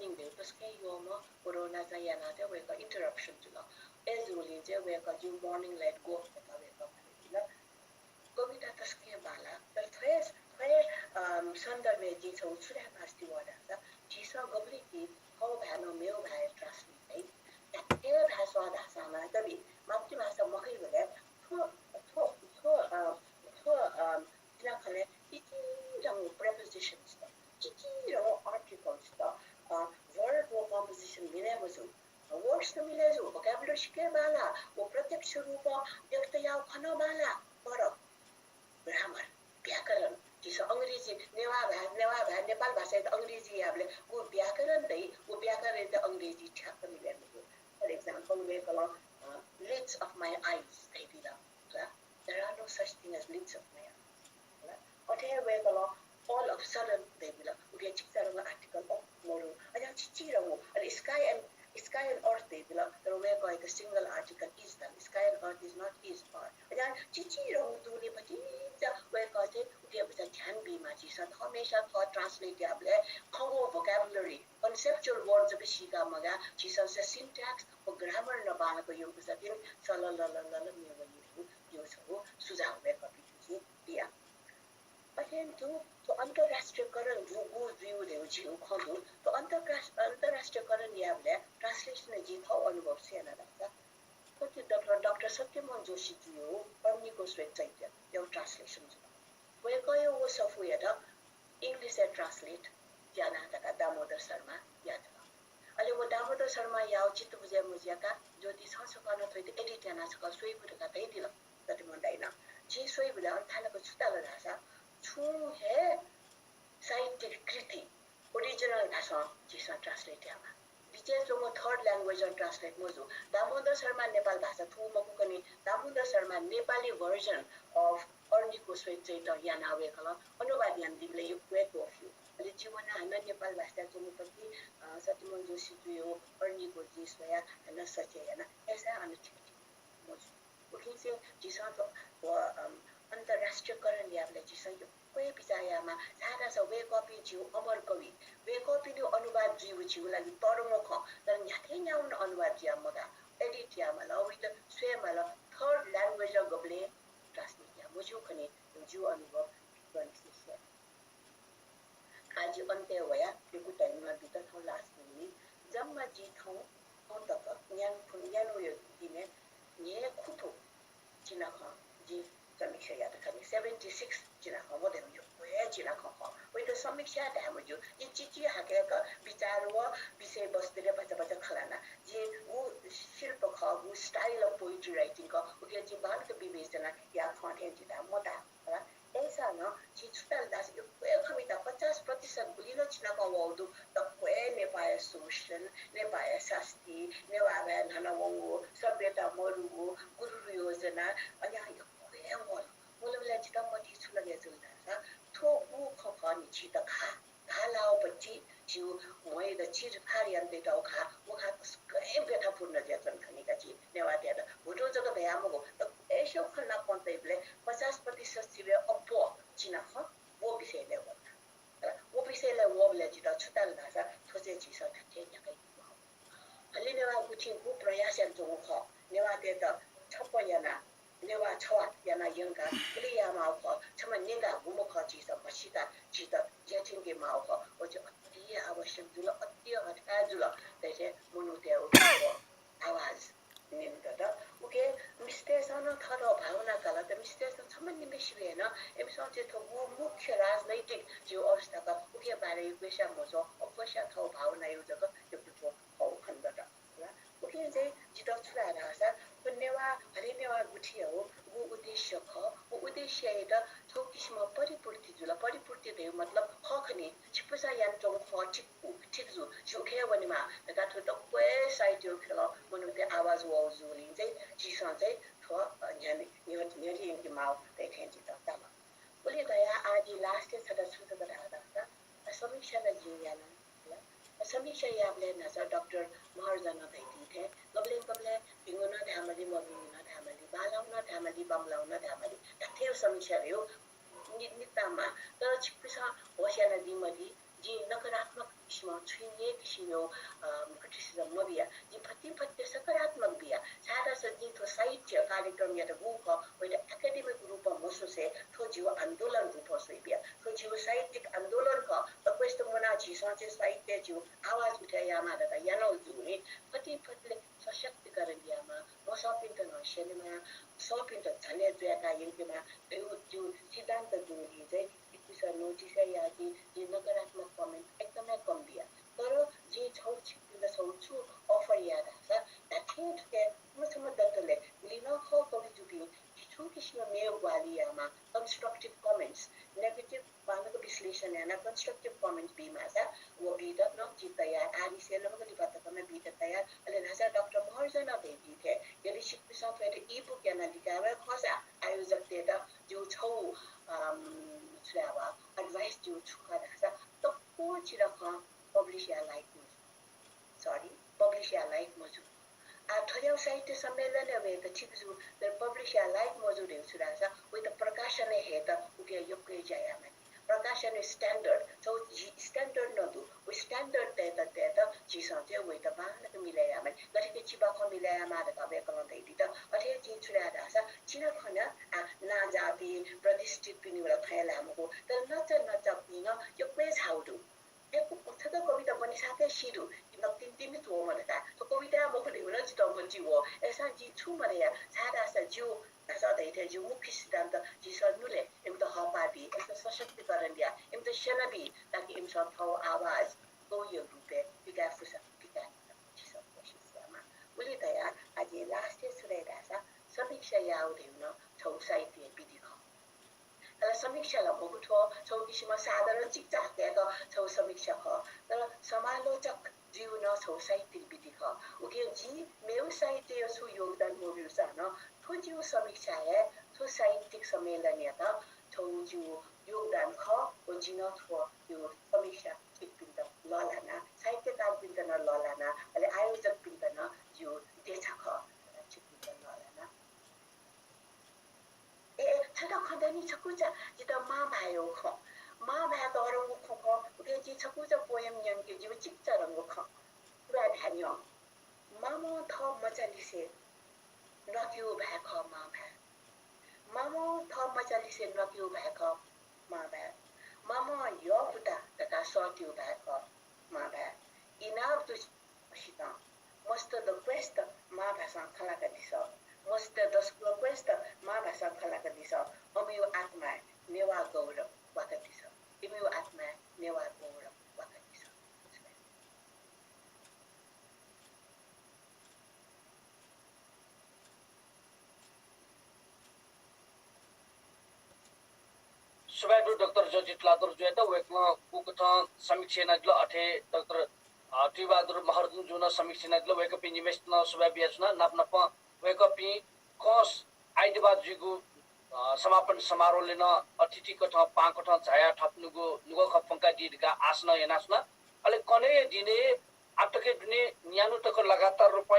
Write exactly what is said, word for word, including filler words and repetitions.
morning दे तस्कं योम कोरोना चाहिँ याना चाहिँ वय्‌कः interruption जुल। ए जुलिं चाहिँ वय्‌कः जिउ morning light go धकाः वय्‌कः माने जुल। कविता तस्कं बांला, तर थ्वय्, थ्वय्, अम, सन्दर्भय् जिं छगू छु धाये मास्ति वः धाःसा, झीसं गबलें कि थःगु भाय् नं मेगु भाय् translate याइ। धात्थें भाय् सः धाःसा नं तबि मातृभाषा मखुइबलय् थ्व, थ्व, थ्व, अ, थ्व, अ, चिनाखनय् चिचिधंगु prepositions त, चिचिधंगु articles त, अ, verb व composition मिले मजू। Words त मिले जू, vocabulary सिके बांला, व प्रत्यक्ष रूपं व्यक्त याउ खँ नं बांला, तर grammar, व्याकरण, झीसं अंग्रेजी, नेवाः भा-, नेवाः भा-, नेपाल भाषायात अंग्रेजी याबलय् व व्याकरण दइ, व व्याकरणयात अंग्रेजी ठ्याक्क मिले मजू। For example, वय्‌कलं, अ, lids of my eyes धयादिल, होला। There are no such thing as lids of my eyes, होला। अथे हे वय्‌कलं all of sudden धयादिल, उकिं चिकिचाधंगु article of मरु, अझ चिचिधंगु, अले sky and, sky and earth धयादिल, तर वय्‌कःयात single article is धाल, sky and earth is not is, earth। अझ चिचिधंगु दुने भतिचा वय्‌कः चाहिँ उकिया भचा ध्यान बीमाः। झीसं थःम्हस्यां थः translate याबलय् खँग्वः vocabulary, conceptual word जक सीकाः मगाः, झीसं syntax व grammar नं बांलाक यंकूसातिं सललललल मेवनी धइगु जिगु छगू सुझाव वय्‌कःपिन्त जिं बिया। अथें तुं थ्व अन्तर्राष्ट्रियकरण जूगु जुइगु धइगु झीगु खँ दु। थ्व अन्तर्राष्ट्रियकरण याबलय् translation-य् जिं थःगु अनुभव छु याना धाःसा, थ्व डाक्टर, डाक्टर सत्यमोहन जोशीजुया अर्निको श्वेत चैत्यया translation जुल। वय्‌कःया व सफूयात English-य् translate याना धकाः दामोदर शर्मां यात। अले व दामोदर शर्मां याःगु चित्त बुझे मजुयाः ज्योति छं सकलं थ्वयात edit यानाः सकल स्वइगु धकाः धयादिल सत्यमोहन दाइनं। जिं स्वइबलय् अन थानाक छु ताल धाःसा, छुं हे साहित्यिक कृति original भाषां झीसं translate यायेमाः। बिचय् च्वंगु third language-ं translate मजू। दामोदर शर्मा नेपाल भाषा थुगु मखु खनी, दामोदर शर्मा नेपाली version of अर्निको श्वेत चैत्य यानाः वय्‌कलं अनुवाद यानादीबलय् यक्व हे त्वःफिउ। अले जि वनाः हानं नेपाल भाषाय् च्वंगु पति, अ, सत्यमोहन जोशीजुया अर्निको जिं स्वयाः हानं सच्याः याना। अय्‌सां अन ठीक ठीक मजू। उकिं चाहिँ झीसं थ्व, थ्व, अम, अन्तर्राष्ट्रियकरण याबलय् झीसं यक्व हे बिचाः यायेमाः, छाय्‌धाःसा वय्‌कःपिं झीगु अमर कवि, वय्‌कःपिनिगु अनुवाद जुइगु झीगु लागि तःधंगु खँ, तर न्ह्याथें न्ह्यागु नं अनुवाद जुयाः मगाः, edit यायेमाल, वइत स्वयेमाल, third language-ं गबलें translate याये मज्यू खनी, जिगु अनुभव गणेश शिष्य। आः जि अन्तय् वया यक्व time नं बित थौं last minute। जम्मा जि थौं, थौं तक न्यान्हु, न्यान्हु दिनय् न्हय्‌खुथु चिनाखँ जिं समीक्षा यात खनी। Seventy six चिनाखँ, व धइगु यक्व हे चिनाखँ खः। वइत समीक्षा धाये मज्यू। जिं चिचि हाकय्‌क बिचाः व विषयवस्तुलय् भचा भचा खँ ल्हाना। जिं गु शिल्प खः, गु style of poetry writing खः, उकिं जिं बांलाक विवेचना याये खं थें जितः मताः। अय्‌सां नं झी छु ताल धाःसा यक्व हे खँ म्हिता, पचास प्रतिशत गुलि नं चिनाखँ वःगु दु। दक्व हे नेपाःया शोषण, नेपाःया सास्ती, नेवाः भाय् न्हाना वंगु, सभ्यता मरुगु, गुरुर योजना, अन यक्व हे वल। वलबलय् जितः मतिइ छु लगे जुल धाःसा, थ्व गु खँ खः नि झीत घाः, घाः लाःगु पति झीगु म्ह्वय्‌यात चिरफार यानातयातःगु घाः, व घाः तसकं हे व्यथापूर्ण जुयाच्वन खनी का। झी नेवाःतय्‌त भुतू जक धयाः मखु, दक्व हे स्यू खँ नापं तइबलय् पचास प्रतिशत सिबें अप्वः चिनाखँ व विषयलय् वल। तर व विषयलय् वःबलय् जितः छु ताल धाःसा थ्व चाहिँ झीसं धात्थें न्ह्याकाइ मखु। हलिं नेवाः गुथिं गु प्रयास यानाच्वंगु खः, नेवाःतय्‌त छप्पँ यानाः, नेवाः छवाः यानाः यंकाः गुलि यायेमाःगु खः, छम्ह नेता गुम्ह खः झीसं म्हसीकाः झीत ज्या थ्यंकेमाःगु खः। व चाहिँ अति आवश्यक जुल, अति हथाय् जुल। धइथें मनूतय्‌गु आवाज न्यनेदत। उकिं मिस्तय्‌सं नं थःथःगु भावना काल, तर मिस्तय्‌सं छम्ह निम्हय्‌सिबें नं इमिसं चाहिँ थ्व गु मुख्य राजनैतिक झीगु अवस्था का, उकिया बारे यक्वस्यां मच्वं, अप्वस्यां थःगु भावनायागु जक यक्व च्वं खःगु खनेदत। उकिं चाहिँ जितः छु धाये धाःसा, थ्व नेवाः, हलिं नेवाः गुथियागु गु उद्देश्य खः, व उद्देश्ययात छगू किसिमं परिपूर्ति जुल। परिपूर्ति धइगु मतलब खः खनी, छिकपिन्सं यानाच्वंगु खँ ठीक, ठीक जू, झी उखे हे वनेमाः धकाः थ्व दक्व हे साहित्ययागु ख्यलं मनूतय् आवाज वःगु जूगुलिं चाहिँ झीसं चाहिँ थ्व, अ, न्ह्यः, न्ह्यः, न्ह्यः यंकेमाःगु धइथें जितः ताल। उलि धयाः आः जि last-य् छता छु जक धाये धाःसा, अ, समीक्षा नं जिं याना, हला। अ, समीक्षा याःबलय् न्हाचः डाक्टर महर्जनं धयादी थें गबलें गबलें भिंगु नं धायेमाली, मभिंगु नं धायेमाली, बांलाःगु नं धायेमाली, बांमलाःगु नं धायेमाली, धात्थें समीक्षा धइगु नि-, नितां माः। तर छिकपिन्सं होश यानादी मदी, जिं नकारात्मक किसिमं छुं हे किसिमं, अ, criticism मबिया। जिं फतिं फति सकारात्मक बिया। छाय्‌धाःसा जिं थ्व साहित्य कार्यक्रमयात गुगु खः, वयात academic रूपं मस्वसे थ्व जिगु आन्दोलन रूपं स्वयाबिया। थ्व जिगु साहित्यिक आन्दोलन खः। अक्वसित मुना झीसं चाहिँ साहित्य जिगु आवाज उठे यायेमाः धकाः यानागु जूगुलिं फतिं फतिले सशक्तिकरण यायेमाः, मसःपिन्त नं स्यनेमाः, सःपिन्त झ्वलय् ज्वय्‌का यंकेमाः धइगु जिगु सिद्धान्त जूगुलिं चाहिँ इपिसं notice याः, जिं, जिं नकारात्मक comment एकदमै कम बिया। तर जिं छगू छिकपिन्त छगू छु offer याये धाःसा, धात्थें थुके छम्ह छम्ह दतले गुलि नं खः कविजुपिं, जि छु किसिमं मेगु ग्वाहालि यायेमाः, constructive comments, negative बांलाक विश्लेषण यानाः constructive comments बीमाःसा व बीत नं जि तयार, आधि स्वयेलंम्ह लिपा तक नं बीत तयार। अले न्हाचः डाक्टर महर्जनं धयादी थें यदि छिकपिन्सं थ्वयात e-book यानाः लिकाये खःसा आयोजकतय्‌त जिगु छगू, अम, छु धायेबा, advice जिगु छु खः धाःसा तक्व चिधंखं publish याये लायक मजू। Sorry, publish याये लायक मजू। आः थज्याःगु साहित्य सम्मेलनय् वयेत ठीक जू, तर publish याये लायक मजू धइगु छु धाःसा वयात प्रकाशनय् हयेत उकिया यक्व हे ज्या यायेमानि। प्रकाशनय् standard, छगू झी standard नं दु। व standard तयेत, तयेत झीसं चाहिँ वयात बांलाक मिले यायेमानि। गथे कि चिबाखं मिले यायेमाः धकाः वय्‌कलं धयादीत। अथे हे जिं छु धाये धाःसा चिनाखँ नं, आः, नांजाःपिं, प्रतिष्ठितपिनिगु ला खँ ल्हाये मखु, तर नचा नचापिं नं यक्व हे झाःगु दु। ए, उ, उ छता कविता ब्वनेसाथं सी दु, कि नकतिनि तिमि त्वःम्ह धकाः। थ्व कविता मखु धइगु नं जितः मतिइ वः। अय्‌सां जिं छुं मधया, छाय्‌धाःसा जिगु, न्हाचः धयाथें जिगु मुख्य सिद्धान्त झीसं नुले इमित हःपाः बी, इमित सशक्तिकरण या, इमित स्यनाबी, ताकि इमिसं थःगु आवाज गौया रूपय् पिकाये फुसा, पिकाये फुसा, झीसं कोसिस यायेमाः। उलि धयाः आः जिं last-य् छु धाये धाःसा समीक्षा यायेगु धइगु नं छगू साहित्यया विधि खः। तर समीक्षा ला मखु, थ्व छगू किसिमं साधारण चिकिचा कयाक छगू समीक्षा खः। तर समालोचक जुइगु नं छगू साहित्यिक विधि खः। उकिं जिं मेगु साहित्यय् छुं योगदान मब्यूसां नं थ्व जिगु समीक्षा हे थ्व साहित्यिक सम्मेलनयात छगू जिगु योगदान खः। व जिं नं थ्व जिगु समीक्षा छिकपिन्त लःल्हाना, साहित्यकारपिन्त नं लःल्हाना, अले आयोजकपिन्त नं जिगु देछा खः। छिकपिन्त लःल्हाना। ए, ए, छता खँ दनि छकूचा, जितः मांभाय्‌या खँ। मांभाय् तःधंगु खँ खः, उकिं जिं छकूचा poem न्यंके जिगु चिकिचाधंगु खँ। सुभाय् धाये न्यँ। मामं थः मचालिसे न्वाकेगु भाय् खः मांभाय्। मामं थः मचालिसे न्वाकेगु भाय् खः मांभाय्। मामं यःपुता धकाः सःतेगु भाय् खः मांभाय्। इनाप दु छिकपिन्सं। मस्त दक्वसित मांभाषां खँ ल्हाकादिसँ। मस्त दक्वसित मांभाषां खँ ल्हाकादिसँ। अमिगु आत्माय् नेवाः गौरव वाकादिसँ। इमिगु आत्माय् नेवाः गौरव वाकादिसँ। सुभाय् दु डाक्टर ज्योति तुलाधरजुयात, वय्‌कलं गुकथं समीक्षा यानादिल, अथे डाक्टर, अ, तुहिबहादुर महर्जनजुं नं समीक्षा यानादिल, वय्‌कःपिं निम्हय्‌सित नं सुभाय् बियाच्वना। नाप नापं वय्‌कःपिं खस आइतबार जुइगु, अ, समापन समारोहय् नं अतिथि कथं पाहां कथं झायाः थःपिनिगु नुगः खँ प्वंकादी धकाः आशा नं यानाच्वना। अले कन्हय्‌या दिनय् आःतकया दुने न्यान्हु तक लगातार रूपं